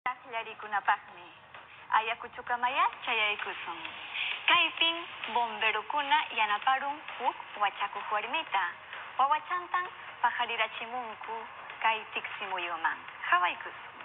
Taqllarikunapaqmi Ayacuchokamayá chayaykusun. Kaypin bomberokuna yanaparun huk wachakuq warmita, wawachantan paqarirachimunku kay tiksimuyuman. Qhawaykusun.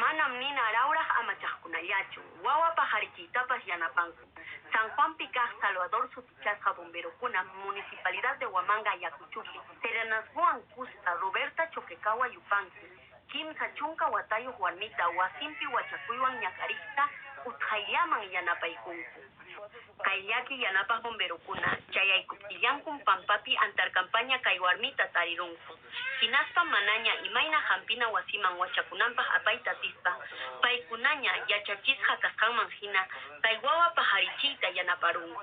Manam nina rawraq amachaqkunallachu wawa paqarichiytapas yanapanku. San Juanpi kaq Salvador sutichasqa bomberokuna Municipalidad de Huamanga Ayacuchopi Serenazgowan kuska Roberta Choquecawa Yupanqui 30 watayuq warmita wasinpi wachakuywan ñak'ariqta utqhayllaman yanapaykunku. Kay llaki yanapaq bomberokuna chayaykuptillankum pampapi antarkampaña kay warmita tarirunku. Hinaspam manaña imayna hampina wasiman wachakunanpaq apayta atispa, paykunaña yachachisqa kasqanman hina kay wawa paqarichiyta yanaparunku.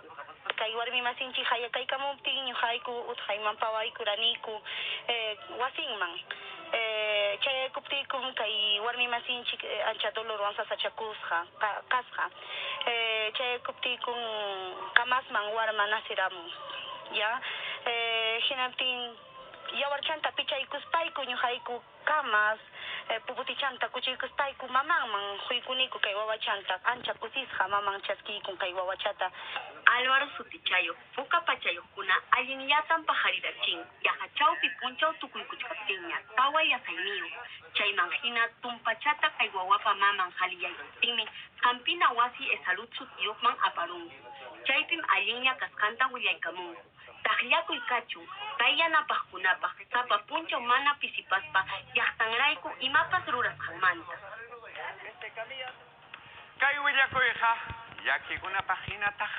Kay warmi masinchik hayakaykamuptin ñuqayku utqayman pawaykuraniku wasinman. Chayaykuptiykum kay warmi masinchik ancha dolorwan sasachakusqa kasqa. Chayaykuptiykum kamasman warma naceramun. Ya hinaptin yawarchanta pichaykuspayku ñuqayku kamas puputichanta kuchuykuspayku mamanman huykuniku kay wawachanta, ancha kusisqa maman chaskiykun kay wawachata. Álvaro sutichayuq puka pachayuqkuna allinllatam paqarirachinku yaqa chawpi punchaw tukuykuchkaptinña tawa yasayniyuq. Chayman hina tumpachata kay wawapa maman qhaliyaykuptinmi hampina wasi EsSalud sutiyuqman aparunku. Chaypim allinlla kasqanta willaykamunku. Taqllakuy kachun kay yanapaqkunapaq sapa punchaw mana pisipaspa llaqtanrayku imapas rurasqanmanta. Kay willakuyqa llakikunapaq hinataq.